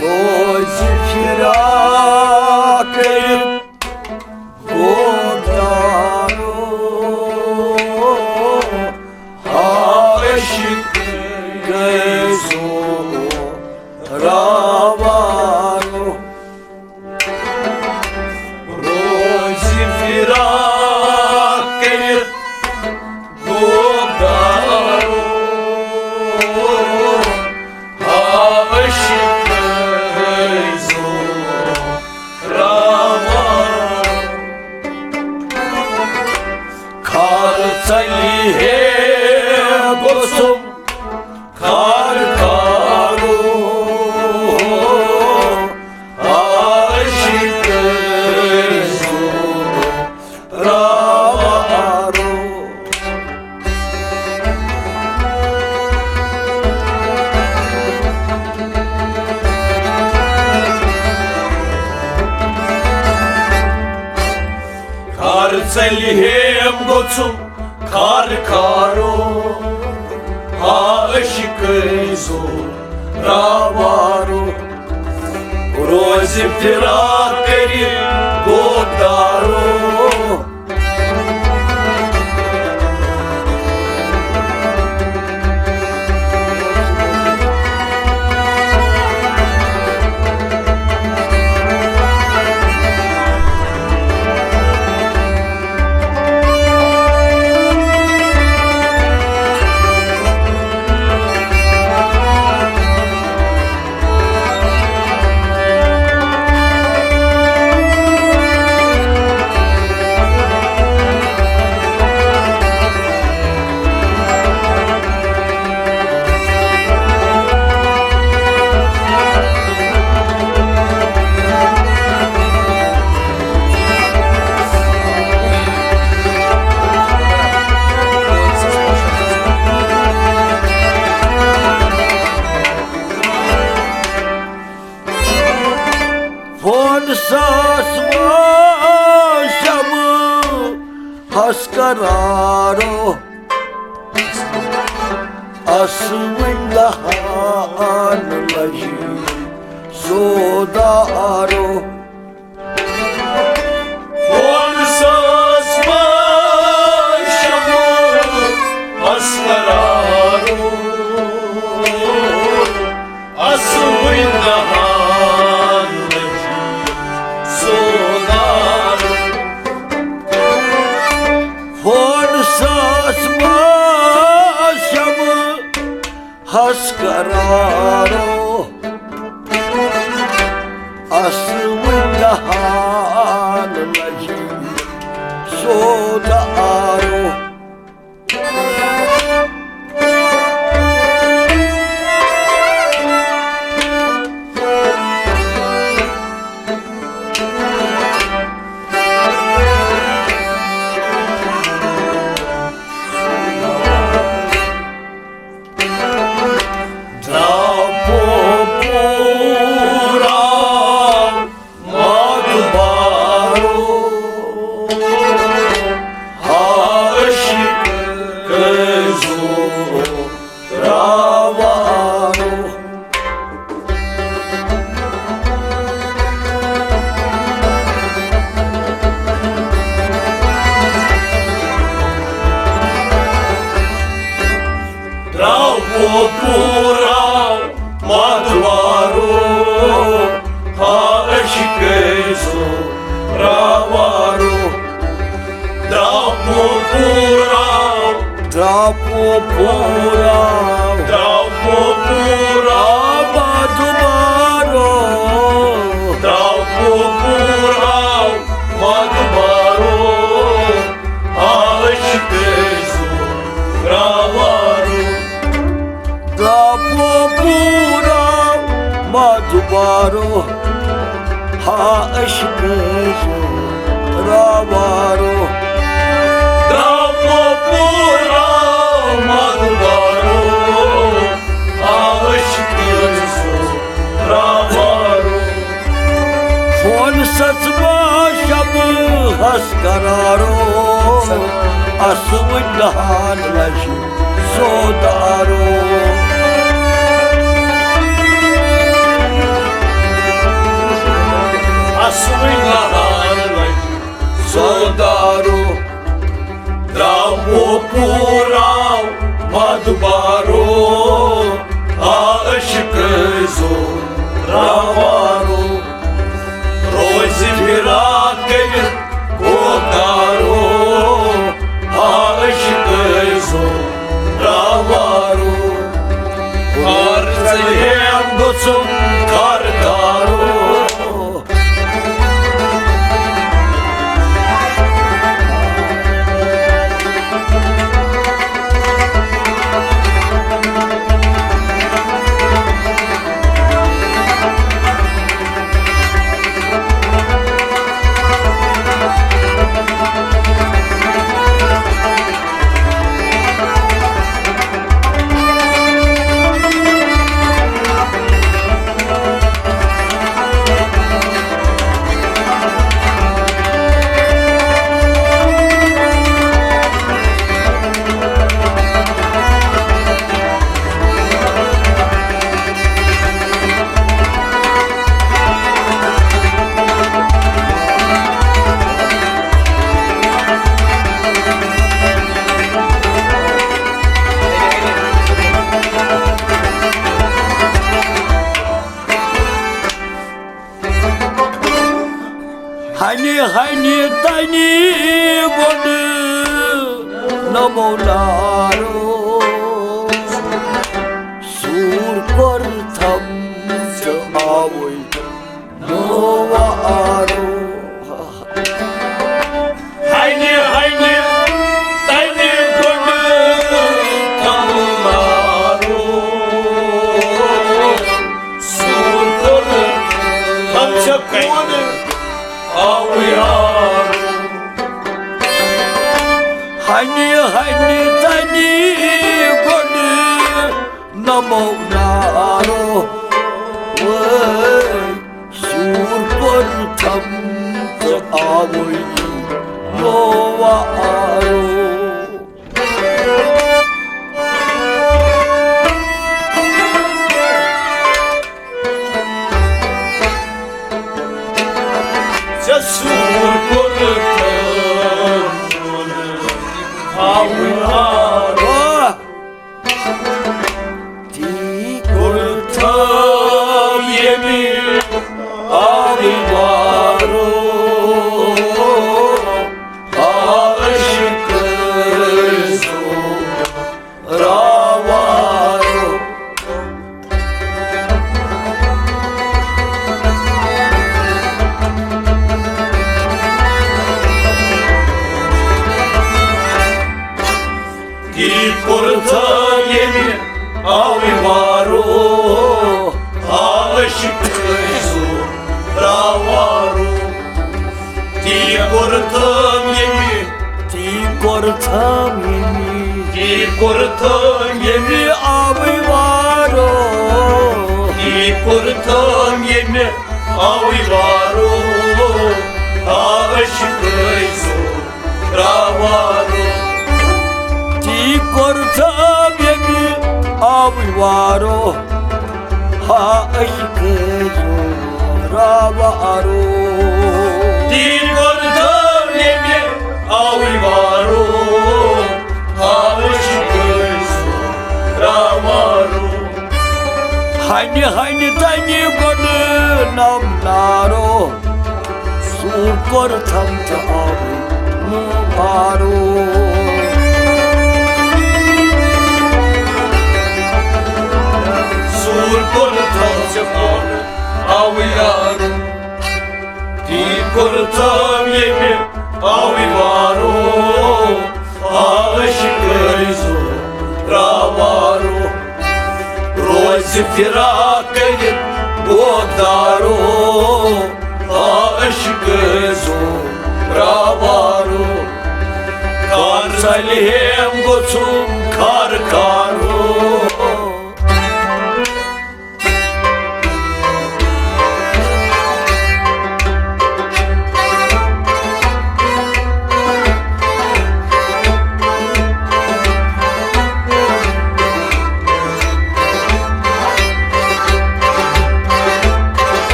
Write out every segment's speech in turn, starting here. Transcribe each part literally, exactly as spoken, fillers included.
روزِ فراق کٔرِتھ غۄدارو، عاشقے زوراوارو۔ روزِ فراق کٔرِتھ غۄدارو، عاشقے زوراوارو۔ کھارٕ ژلہِ ہے گوٚژھُم کھارٕ کھارو، عاشقے زوراوارو۔ کھارٕ ژلہِ ہے گوٚژھُم کھارٕ کھارو، عاشقے زوراوارو۔ روزِ فراق کٔرِتھ غۄدارو۔ فون ساس واشم ہس قرارو، اسوٕنۍ دہان لجہِ سودارو۔ فون ساس واشم ہس قرارو، اسوٕنۍ دہان لجہِ سودارو۔ فون ساس واشم ہس قرارو، اسوٕنۍ دہان لجہِ سودارو۔ درٛاو پوپوٗرا مدبارو، عاشقے زوراوارو۔ درٛاو پوپوٗرا مدبارو، عاشقے زوراوارو۔ درٛاو پوپوٗرا، درٛاو پوپوٗرا، درٛاو پوپوٗرا مدبارو۔ درٛاو پوپوٗرا مدبارو، عاشقے زوراوارو۔ درٛاو پوپوٗرا مدبارو، عاشقے زوراوارو۔ درٛاو پوپوٗرا مدبارو، عاشقے زوراوارو۔ فون ساس واشم ہس قرارو، اسوٕنۍ دہان لجہِ سودارو۔ ہیم گوٚژھُم کر کرو۔ ہنہِ ہنہِ تنہِ گۄڈٕ نمو نارو۔ سوٗر کوٚر تھم ژٕ آوُے نوارو۔ ہنہِ ہنہِ تنہِ گۄڈٕ تھم نارو۔ سوٗر کوٚر تھم ژٕ آوُے نوارو۔ ہنہِ ہنہِ تنہِ گۄڈٕ نمو نارو۔ وٲے سوٗر کوٚر تھم ژٕ آوُے نوارو۔ ژےٚ سوٗر کوٚر تھم آوُے نوارو۔ واہ! تی کوٚر تھم ییٚمہِ آبہٕ وارو۔ عاشق سُنٛد راوارو۔ تی کوٚر تھم ییٚمہِ آوٕے وارو، عاشق سُنٛد راوارو۔ تی کوٚر تھم ییٚمہِ، تی کوٚر تھم ییٚمہِ، تی کوٚر تھم ییٚمہِ آوٕے وارو۔ تی کوٚر تھم ییٚمہِ آوٕے وارو، عاشق سُنٛد راوارو۔ تی کوٚر تھم ییٚمہِ آوٕے وارو، عاشق سُنٛد راوارو۔ تی کوٚر تھم ییٚمہِ آوٕے وارو، عاشق سُنٛد راوارو۔ ہنہِ ہنہِ تنہِ گۄڈٕ نم نارو، سوٗر کوٚر تھم تہٕ آوٕے نوارو۔ سوٗر کوٚر تھم تہٕ آوٕے نوارو۔ تی کوٚر تھم ییٚمہِ آوٕے وارو، عاشق سُنٛد راوارو۔ روزِ فراق کٔرِتھ غوغدارو، عاشق سُنٛد راوارو۔ کان ژلہِ ہیم گوٚژھُم کھار کھارو۔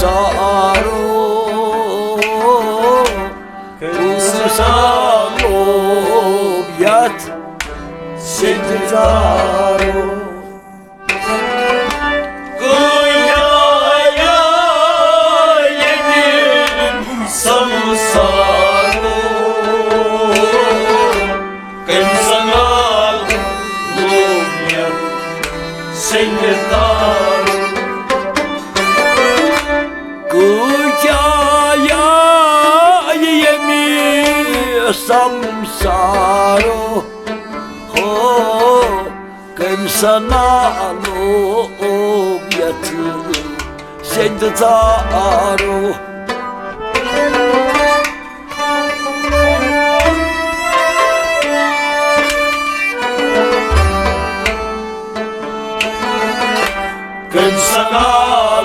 سارو، کٔمۍ سا لوٚب یتھ سیٚندِ تارو؟ کٲنٛسہِ آیا ییٚمہِ سمسارو؟ کٔمۍ سا لوٚب یتھ سیٚندِ تارو؟ کٲنٛسہِ آیا ییٚمہِ سمسارو؟ ہو، کٔمۍ سا لوٚب یتھ سیٚندِ تارو؟ کٔمۍ سا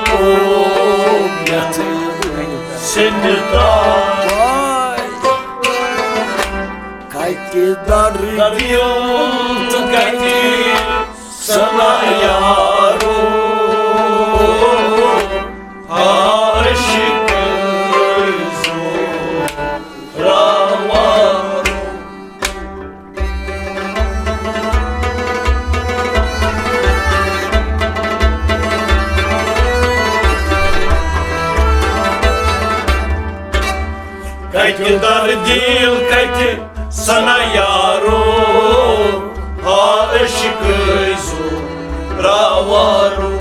لوٚب یتھ سیٚندِ تارو؟ کتہِ درد دِل تہٕ کتہِ سنا یارو، عاشق زوراوارو۔ کتہِ درد دِل کتہِ سنا یارو، عاشق زوراوارو۔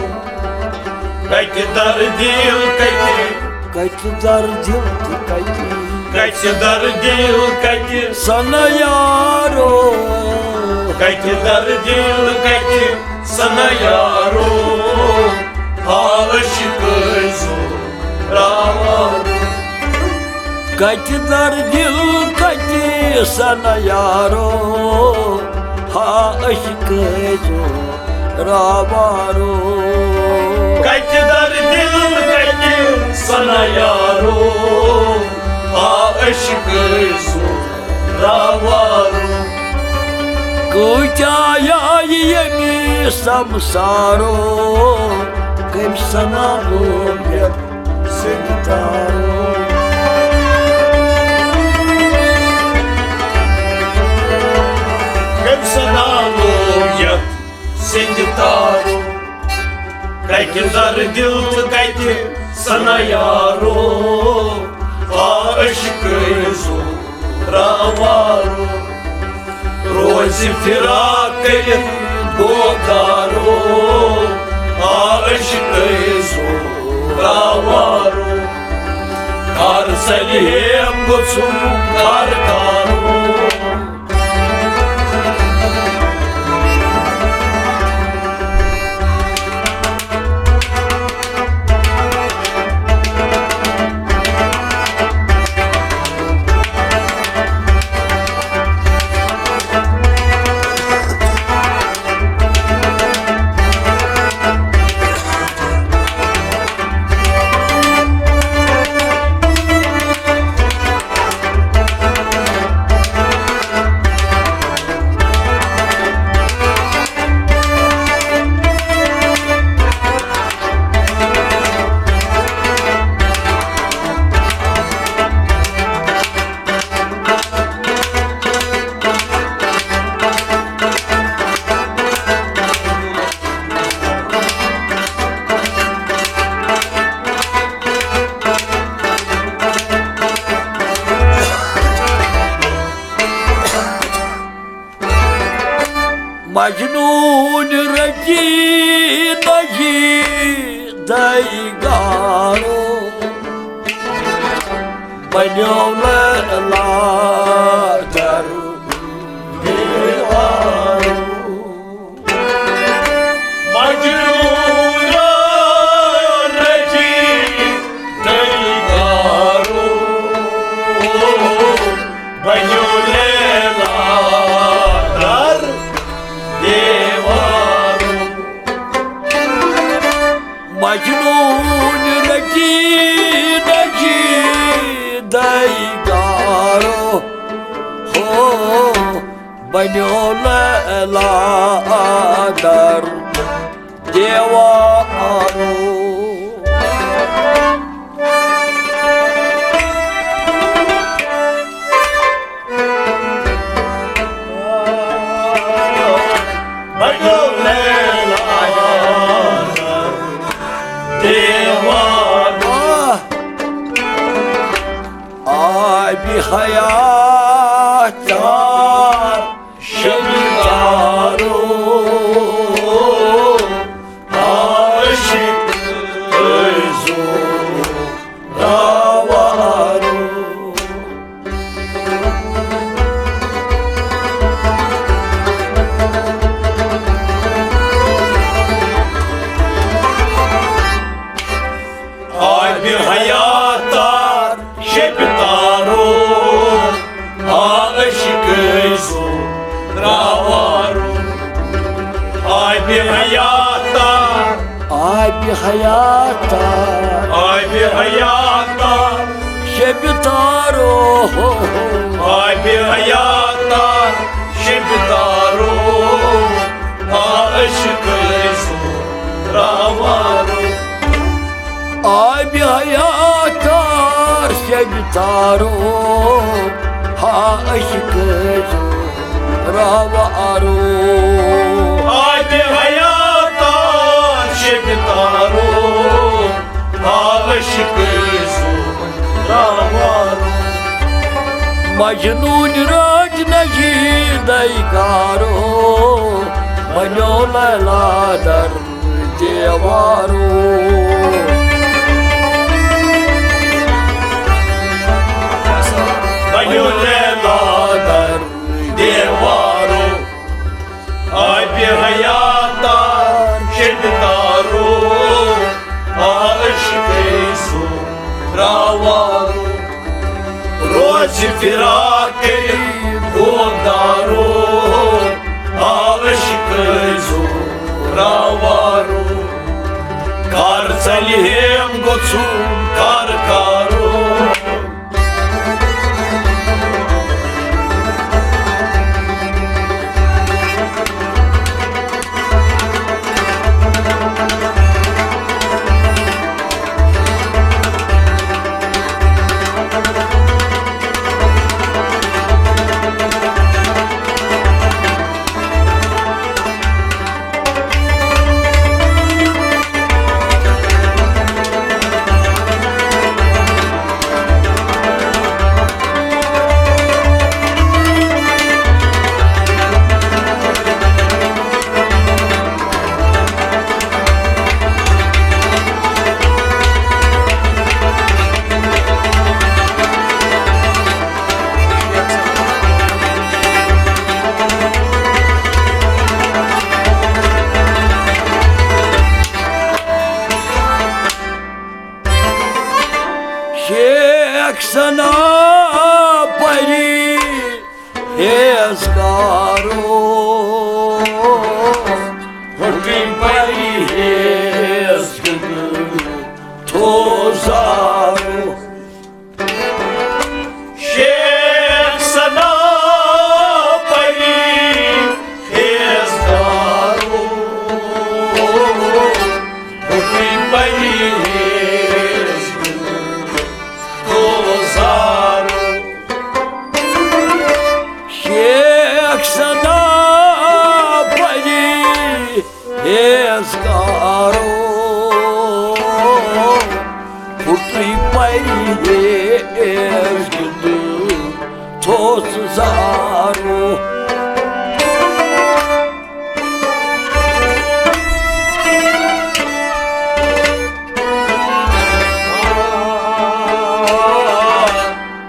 کتہِ درد دِل کتہِ، کتہِ درد دِل تہٕ کتہِ، کتہِ درد دِل کتہِ سنا یارو؟ کتہِ درد دِل کتہِ سنا یارو، عاشق زوراوارو؟ کتہِ درد دِل کتہِ سنا یارو، عاشق زوراوارو؟ کتہِ درد دِل کتہِ سنا یارو، عاشق زوراوارو؟ کۭتیٛاہ آیہِ ییٚمہِ سمسارو، کٔمۍ سنا لوٚب یتھ سیٚندِ تارو؟ کٔمۍ سنا لوٚب یتھ سیٚندِ تارو؟ کتہِ درد دِل تہٕ کتہِ سنا یارو، عاشق زوراوارو؟ روزِ فراق کٔرِتھ بوگارو، عاشق زوراوارو۔ کر سلیحم گوٚژھُم کر کارو؟ مجنون رچی نجی دئی گارو، بنیو لیلا در دیوارو۔ مجنون رچی دئی گارو، بنیو لیلا در دیوارو۔ مجنون رچی نجی دئی گارو، ہو، بنیو لیلا در دیوارو۔ حیات تار شب تارو، عاشق زو راوارو۔ آبِ حیات تار شب تارو، عاشق زو راوارو۔ آبِ حیات تار، آبِ حیات تار، آبِ حیات تار شب تارو، آبِ حیات تار شب تارو، عاشق زو راوارو۔ آبِ حیات تار شب تارو، عاشق زو راوارو۔ آبِ حیات تار شب تارو، عاشق زو راوارو۔ مجنون رٹ نجی دئی کارو، بنیو لیلا در دیوارو۔ بنیو لیلا در دیوارو۔ آبِ حیات تار شب تارو، عاشق زو راوارو۔ روزِ فراق دودارو، عاشق زو راوارو۔ کار ژلہِ ہیم گوٚژھُم کار کارو۔ شیخ ثنا پری ہیز کارو، حکم پری ہیز گنو تھو زارو۔ شیخ ثنا پری ہیز کارو، حکم پری ہیز گنو تھو زارو۔ شیخ ثنا پری ہیز کارو، پھُٹُے پری ہیز گِنٛدُن تھوٚس زارو۔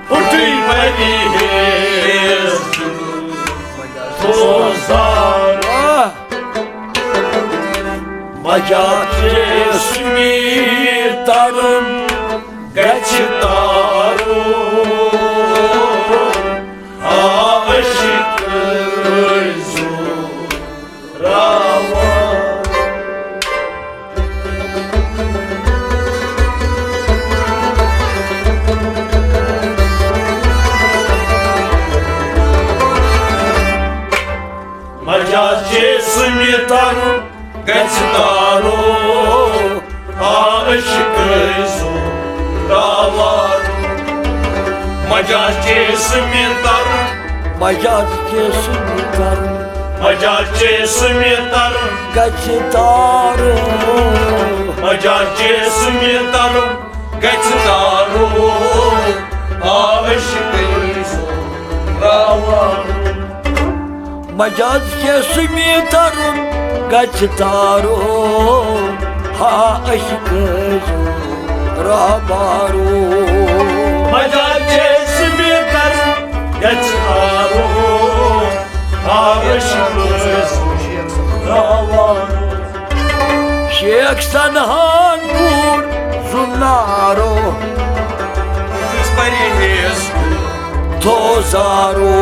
پھُٹُے پری ہیز گِنٛدُن تھوٚس زارو۔ مجاز جسمی ترُن گژھِ تارُن، عاشق زو راوان۔ مجاز جسمی ترُن گژھِ تارُن، عاشق زو راوان۔ مجاز جسمی ترُن، مجاز جسمی ترُن، مجاز جسمی ترُن گژھِ تارُن، مجاز جسمی ترُن گژھِ تارُن، عاشق مجاز چھِ سُمی ترُن گژھِ تارُن، ہا عشق رہبارو۔ مجاز چھِ سُمی ترُن گژھِ تارُن، ہا عشق رہبارو۔ شیخ سنہان پور زُنارو، پرہیز تھوزارو۔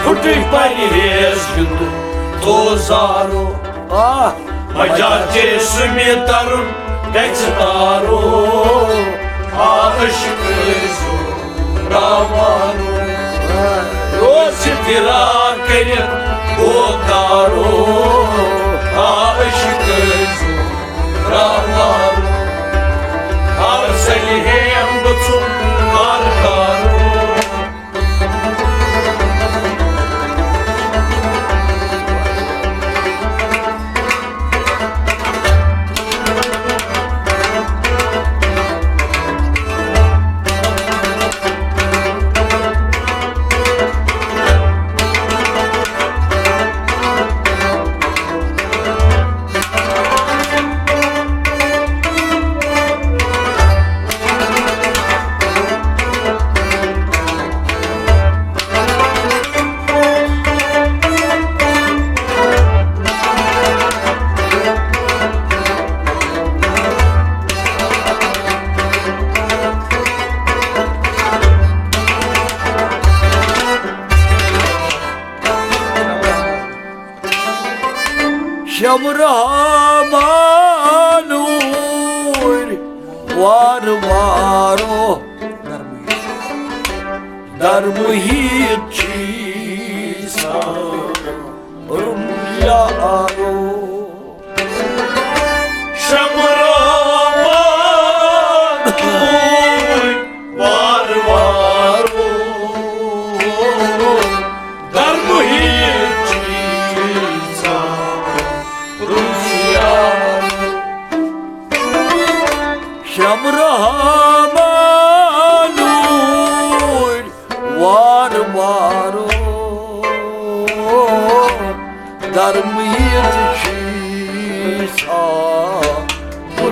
پھٹٕے پرہیز گِنٛدُن تھوزارو۔ آہ۔ مجاز چھِ سُمی ترُن گژھِ تارُن، آ عشق زُنارو۔ روز چھِ فراق کٔرِتھ گوتارو، آ عشق زُنارو۔ ہر سلہِ ہیم بہٕ ژھُن کار کارو۔ شمرہا مانوٗر وار وارو، در محیط چیٖز رُم یارو۔ شمرہا مانوٗر وار وارو، در محیط چیٖز رُم یارو۔ شمرہا مانوٗر وار وارو، در محیط چیٖز رُم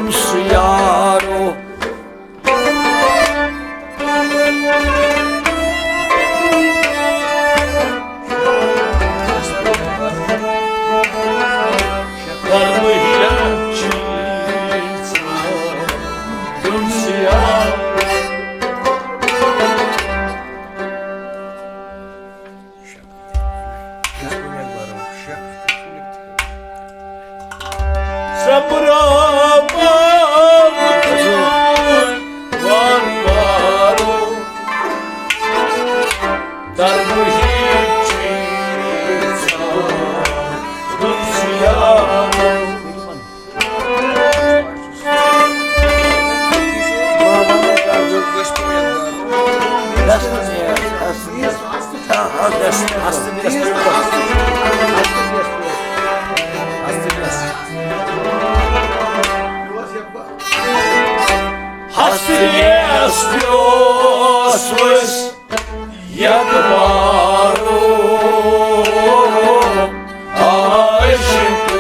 یارو۔ ہستہٕ نیس پیوس ؤسۍ یک بارو، عاشق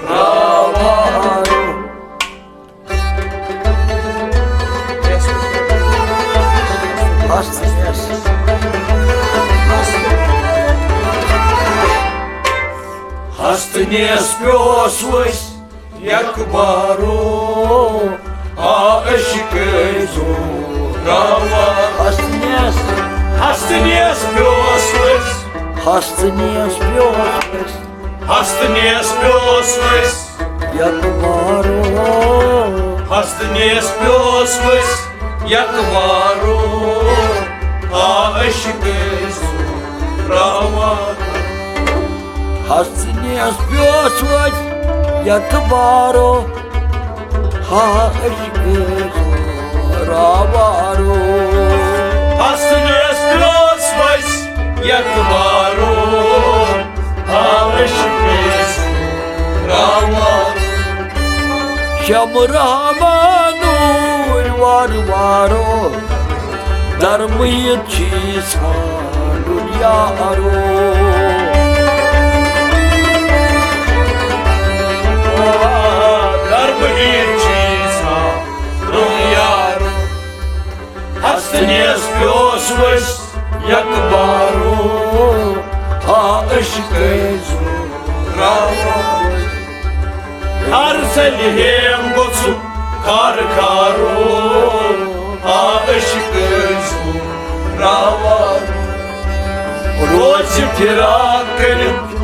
زوراوارو۔ ہستہٕ نیس، ہستہٕ نیس پیوس ؤسۍ یک بارو، عاشق زوراوار۔ ہستہٕ نیس، ہستہٕ نیس پیوس ؤسۍ، ہستہٕ نیس پیوس ؤسۍ، ہستہٕ نیس پیوس ؤسۍ۔ یک بارو، ہستہٕ نیس پیوس ؤسۍ یک بارو، عاشق زوراوار۔ ہستہٕ نیس پیوس ؤسۍ یک بارو، عاشق زوراوارو۔ ہستہٕ نیس پیوس ؤسۍ یک بارو، عاشق زوراوار۔ پیٚم رحمانٕے وارٕ وارٕ، درمہٕ یِتھ چھُے ژھانٛڈُن یارو۔ درمہٕ یِتھ چھُے ژھانٛڈُن یارو۔ ہستہٕ نیس پیوس ؤسۍ یک بارو، آ عشقے زوراور۔ ہر ژلہِ ہیم گوٚژھُم کار کارو، آ عشقے زوراور۔ روزِ فراق کٔرِتھ